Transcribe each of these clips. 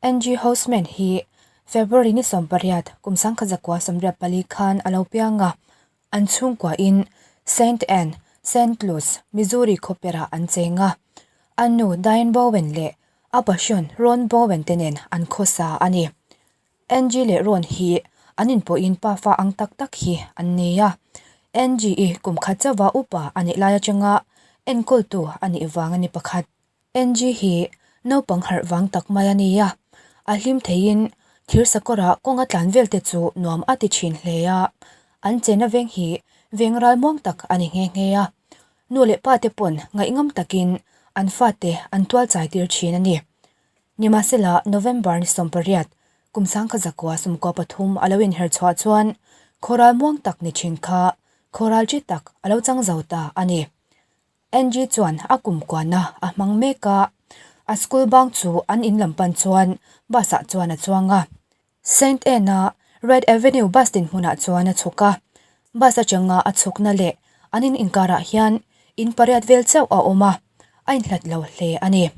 Angie Houseman hi February ni 18 kum 1984 khan a lo piang a, an chhungkuain Saint Ann, Saint Louis, Missouri khawperah an cheng a. A nu Diane Bowen leh a passion Ron Bowen te nen an khawsa a ni. Angie leh Ron hi an inpawhin pafa ang tak tak hi an ni a. Angie i kum khat chauha upa a nih lai atanga enkawltu a nih vang a ni pakhat. Angie hi naupang harh vang tak mai a ni a, a hlim theiin thir sakawra kawnga tlan vel te chu nuam a ti thin hle a, an chena veng hi veng ral muang tak a ni nghe nghe a, nu leh pa te pawn ngaihngam takin an fate an tual chai tir thin a ni. Nimahsela November ni 18 kum 1993 a lo inher chhuah chuan khawral muang tak ni thin kha khawral chi tak a lo chang zo ta a ni. Angie chuan a kum kuana a hmang mek a, a school bang chu an in lam pan chuan bus ah chuan a chuang a. Saint Anne-a Red Avenue bus din hmunah chuan a chhuk a, bus atanga a chhukna leh an in inkarah hian in pariat vel chauh a awm a, a inhlat lo hle a ni.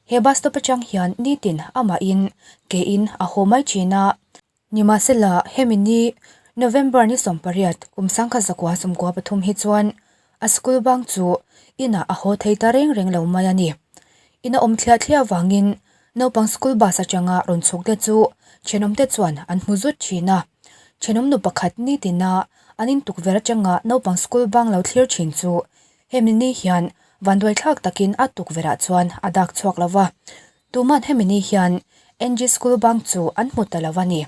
He bus stop atang hian nitin amahin ke in a haw mai thin a. Nimahsela, hemi ni November ni 18 kum 1993 hi chuan a school bang chu inah a haw thei ta reng reng lo mai a ni. Ina awm thliah thliah avangin naupang school bus atanga rawn chhuk te chu thenawmte chuan an hmu zut thin a. Thenawm nu pakhat nitina an intukverh atanga naupang school bang lo thlir thin chu hemi ni hian vanduaithlak takin a tukverhah chuan a dak chhuak lo va. Tuman hemi ni hian NG School bang chu an hmu ta lo a ni.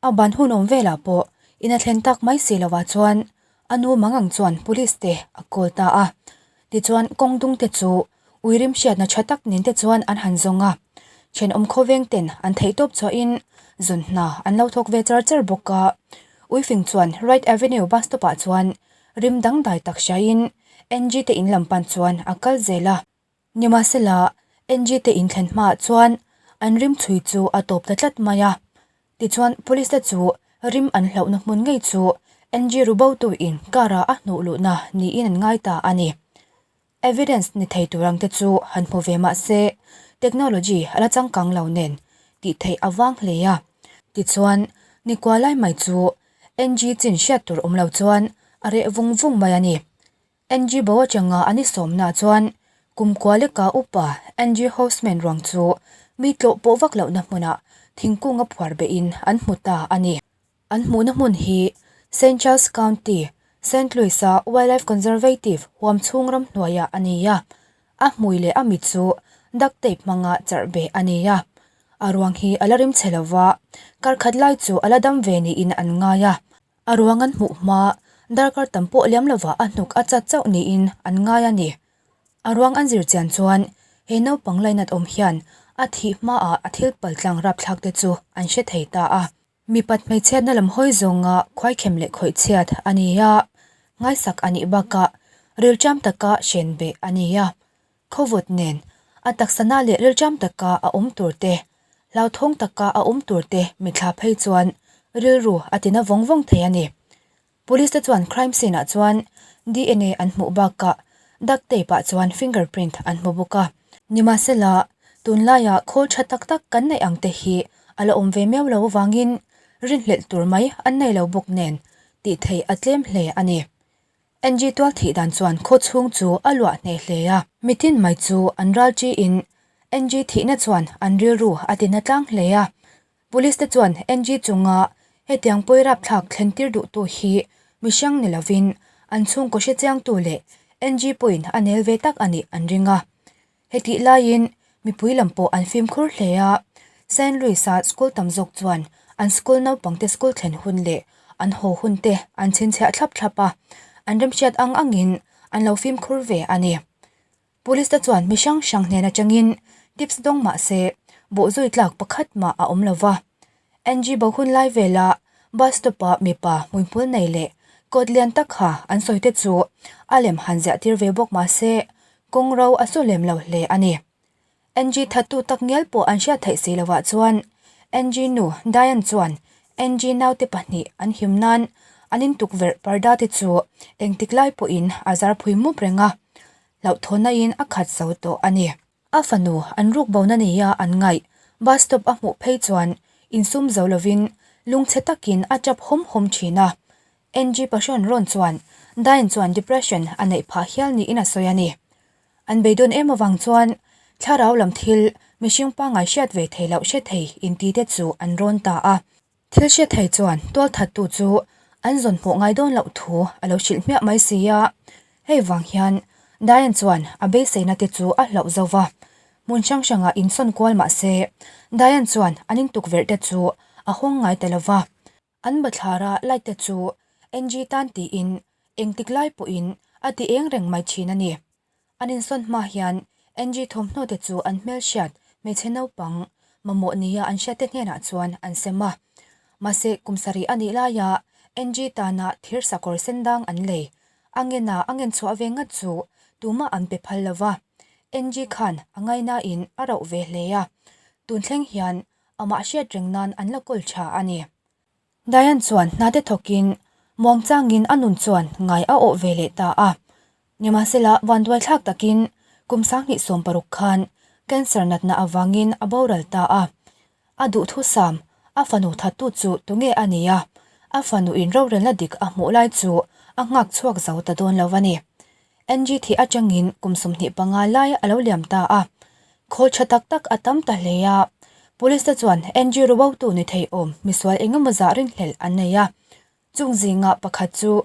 A ban hun awm velah pawh in a thlen tak mai si lovah chuan a nu mangang chuan police te a call ta a. Tichuan kawng dung te chu uirim hriatna tha tak nen te chuan an han zawng a. Thenawm khawveng ten an theihtawp chhuahin zawn hna an lo thawk ve char char bawk a. Uifing chuan Right Avenue bus stop ah chuan rim dangdai tak hriain NG te in lam pan chuan a kal zel a. Nimahsela, NG te inthlen hmaah chuan an rim chhui chu a tawp ta tlat mai a. Tichuan, police te chu rim an hlauhna hmun ngei chu NG rubotuin car-a a hnuh luhna niin an ngai ta a ni. Evidence ni thei tur ang te chu han hmu ve mah se, technology a la changkang lo nen tih theih a vang hle a. Tichuan, nikua lai mai chu NG chin hriat tur awm lo chuan a reh vung vung mai a ni. Angie bo atanga an i sawmna chuan kum kua leka upa Angie Houseman ruang chu mi tlawh pawh vak lohna hmunah thingkung a phuar behin an hmu ta a ni. An hmuhna hmun hi Saint Charles County, Saint Louis-a Wildlife Conservative huam chhung ram hnuaiah a ni a. A hmui leh a mit chu duct tape hmanga charh beh a ni a. A ruang hi a la rim chhe lova, kar khat lai chu a la dam ve niin an ngai a. A ruang an hmuh hma, darkar tam pawh liam lovah a hnuk a chat chauh niin an ngai a ni. A ruang an zir chian chuan he naupang lainat awm hian a thih hmaah a thil pal tlang rapthlak te chu an hre thei ta a. Mipat hmeichhiatna lam hawi zawnga khuaikhem leh khawihchhiat a ni a, ngaisak a nih bakah rilṭam taka hren beh a ni a. Khawvawt nen, a taksana leh rilṭam taka a awm tur te, hlauthawng taka a awm tur te mithla phei chuan rilru a tina vawng vawng thei a ni. Police te chuan crime scene ah chuan DNA an hmuh bakah duct tape ah chuan finger print an hmu bawk a. Nimahsela, tunlaiah khawl tha tak tak kan neih ang te hi a la awm ve miau lo avangin rinhlelh tur mai an nei lo bawk nen tih theih a tlem hle a ni. NG tual thih dan chuan khaw chhung chu a luah hneh hle a. Mitin mai chu an ral chiin NG thihna chuan an rilru a tina tlang hle a. Police te chuan NG chunga hetiang pawi rapthlak thlen tir duhtu hi mihring ni lovin an chhungkaw hrechiangtu leh NG pawhin a nel ve tak a nih an ring a. Hetih laiin mipui lam pawh an fimkhur hle a, Saint Louis-a school tam zawk chuan an school naupangte school thlen hun leh an haw hun te an chhinchhiah thlap thlap a, an remhriat ang angin an lo fimkhur ve a ni. Police te chuan mi hrang hrang hnen atangin tips dawng mah se bawhzui tlak pakhat mah a awm lo va. NG bo hun lai vela bus stop-a mipa hmuihmul nei leh coat lian tak ha an sawi te chu a lem han ziah tir ve bawk mah se kawng ro a su lem lo hle a ni. NG thattu tak ngial pawh an hriat theih si lovah chuan NG nu Diane chuan NG naute pahnih an him nan an intukverh parda te chu engtik lai pawhin a zar phui mup reng a, hlauhthawnna in a khat zo tawh a ni. A fanu an ruk bona nia an ngaih. Bus stop a hmuh phei chuan insum zo lovin lungchhe takin a tap hawm hawm thin a. Angie pahrawn rawn chuan Diane chuan depression a neih phah hial niin a sawi a ni. An beidawn em avang chuan thlarau lam thil mihring pangngai hriat ve thei loh hre thei inti te chu an rawn ta a. Thil hre thei chuan tualthattu chu an zawn hmuh ngai dawn loh thu a lo hrilh hmiah mai si a. Hei vang hian Diane chuan a beiseina te chu a hlauh zo va. Hmun hrang hrangah insawn kual mah se Diane chuan an intukverh te chu a hawng ngai ta lo va. An bathlara light te chu NG tan tiin engtik lai pawhin a ti eng reng mai thin a ni. An insawn hma hian NG thawmhnaw te chu an hmelhriat hmeichhe naupang mamawh nia an hriat te hnenah chuan an sem a. Mahse kum sarih a nih laia NG tana thir sakawr sen dang an lei. A ngena a ngen chhuah ve ngat chu tumah an pe phal lo va. NG khan a ngainain a rauh ve hle a. Tun thleng hian amah hriat reng nan an la kawl tha a ni. Diane chuan hnate thawkin muangchangin a nun chuan ngai a awh ve leh ta a. Nimahsela vanduaithlak takin kum 2016 khan cancer natna avangin a boral ta a. A duhthusam, a fanu thattu chu tunge a ni a, a fanu in rorelna dik a hmuh lai chu a nghak chhuak zo ta dawn lo a ni. Angie thih atangin kum 25 lai a lo liam ta a, khawl tha tak tak a tam ta hle a. Police te chuan Angie rubotu ni thei awm misual engemaw zah rinhlelh an nei a. Chung zinga pakhat chu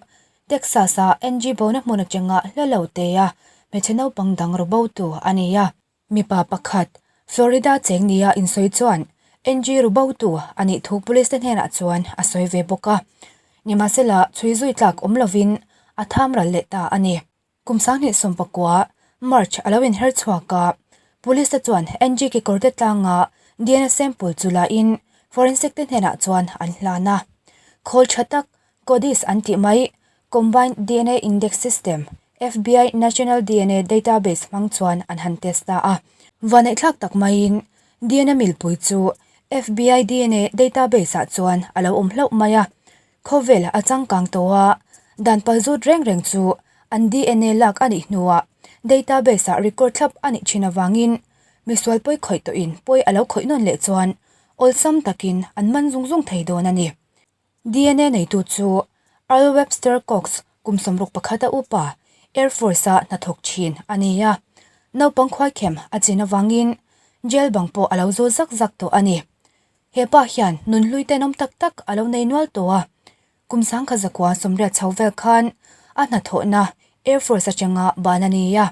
Texas-a Angie bona hmun atanga hla lo tea hmeichhe naupang dang rubotu a ni a. Mipa pakhat, Florida cheng nia insawi chuan Angie rubotu a nih thu police te hnenah chuan a sawi ve bawk a. Nimahsela, chhui zui tlak awm lovin a tham ral leh ta a ni. Kum 2019, March a lo inher chhuak a, police te chuan Angie kekawrte tlanga DNA sample chu la in forensic te hnenah chuan an hlan a. Khawl tha tak, CODIS an tih mai, Combined DNA Index System, FBI National DNA Database hmang chuan an han test ta a. Vaneihthlak tak maiin DNA milpui chu FBI DNA Database ah chuan a lo awm hlauh mai a. Khawvel a changkang tawh a, dan palzut reng reng chu an DNA lak a nih hnuah database ah record thlap a nih thin avangin misual pawi khawih tawhin pawi a lo khawih nawn leh chuan awlsam takin an man zung zung thei dawn a ni. DNA neitu chu Earl Webster Cox kum 61 a upa Air Force-a hnathawk thin a ni a, naupang khuaikhem a chin avangin jail bang pawh a lo zawl zak zak tawh a ni. He pa hian nunhlui tenawm tak tak a lo nei nual tawh a, kum 1980 chho vel khan a hnathawhna Air Force atanga ban a ni a.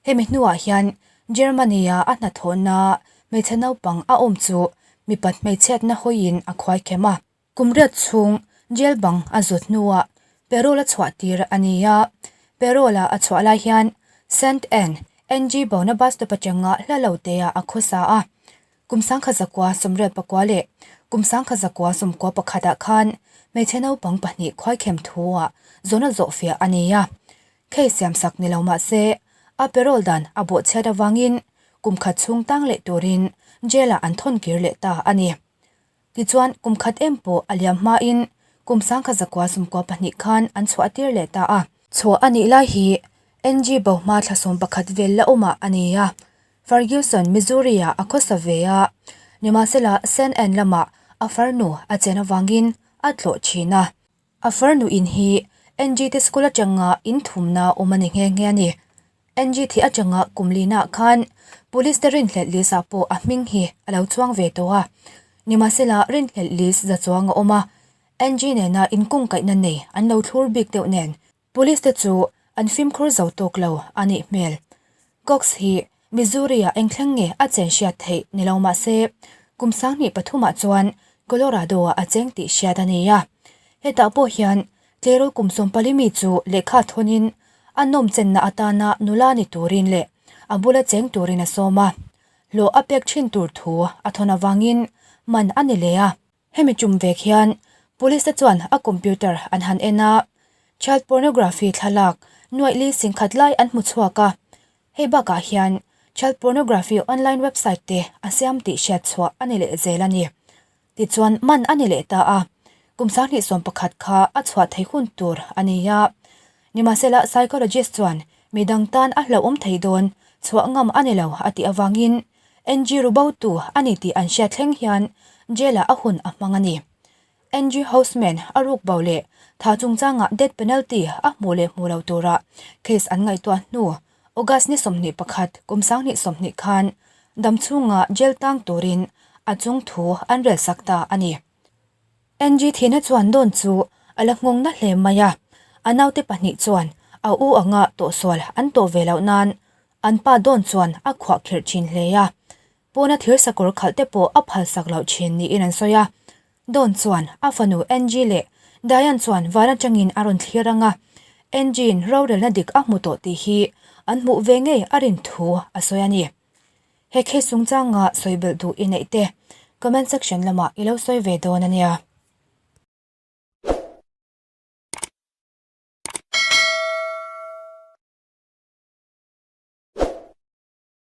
Hemi hnuah hian Germany-a a hnathawhna hmeichhe naupang a awm chu mipat hmeichhiatna hawiin a khuaikhem a. Kum riat chhung jail bang a zawt hnuah parole a chhuah tir a ni a. Parole-a a chhuah lai hian Saint Anne, NG Bona bus stop atanga hla lo teah a khawsa a. Kum 1989 leh kum 1991 ah khan hmeichhe naupang pahnih khuaikhem thu-ah zawhna zawhfiah a ni a. Case siamsak ni lo mah se, a parole dan a bawhchhiat avangin kum khat chhung tang leh turin jail-ah an thawn kir leh ta a ni. Tichuan, kum khat em pawh a liam hmain kum 1992 khan an chhuah tir leh ta a. Chhuah a nih lai hi NG Bohma thla 11 vel la awmah a ni a. Ferguson, Missouri-ah a khawsa ve a, nimahsela Saint Anne lamah a farnu a chen avangin a tlawh thin a. A farnu in hi NG te school atanga in thumna awm a ni nghe nghe a ni. NG thih atanga kum lina khan police te rinhlelh list ah pawh a hming hi a lo chuang ve tawh a. Nimahsela rinhlelh list za chuang a awm a, NG nena inkungkaihna nei an lo thlur bik deuh nen Police te chu an fimkhur zo tawk lo a nih hmel. Cox hi Missouri-ah eng thleng nge a chen hriat theih ni lo mah se, kum 2003 ah chuan Colorado-ah a cheng tih hriat a ni a. Hetah pawh hian tleirawl kum 14 mi chu lehkha thawnin a nawm chenna atana nula ni turin leh a bula cheng turin a sawm a. Hlawh a pek thin tur thu a thawn avangin man a ni leh a. Hemi tum vek hian Police te chuan a computer an han en a, child pornography thlalak nuaih li singkhat lai an hmu chhuak a. Hei bakah hian child pornography online website te a siam tih hriat chhuah a ni leh zel a ni. Tichuan man a ni leh ta a, kum 2011 kha a chhuah thei hun tur a ni a. Nimahsela psychologist chuan midang tan a hlauhawm thei dawn chhuah ngam a ni lo a tih avangin. Angie rubo tu a ni tih an hriat thleng hian jail-ah a hun a hmang a ni. Angie Houseman a ruk bo leh tha chungchangah death penalty a hmuh leh hmuh lo tura case an ngaihtuah hnu August ni 21 kum 2020 khan damchhunga jail tang turin a chung thu an relsak ta a ni. Angie thihna chuan dawn chu a la nghawng na hle mai a, a naute pahnih chuan a u anga tawhsual an tawh ve loh nan an pa dawn chuan a khuah khirh thin hle a. Pawna thir sakawr khalh te pawh a phalsak loh thin niin an sawi a. Dawn chuan a fanu Angie leh Diane chuan van atangin a rawn thlir ang a, Angie-in rorelna dik a hmu tawh tih hi an hmuh ve ngei a rin thu a sawi a ni. He case chungchanga sawi belh duh i neih te comment section lamah i lo sawi ve dawn a nia.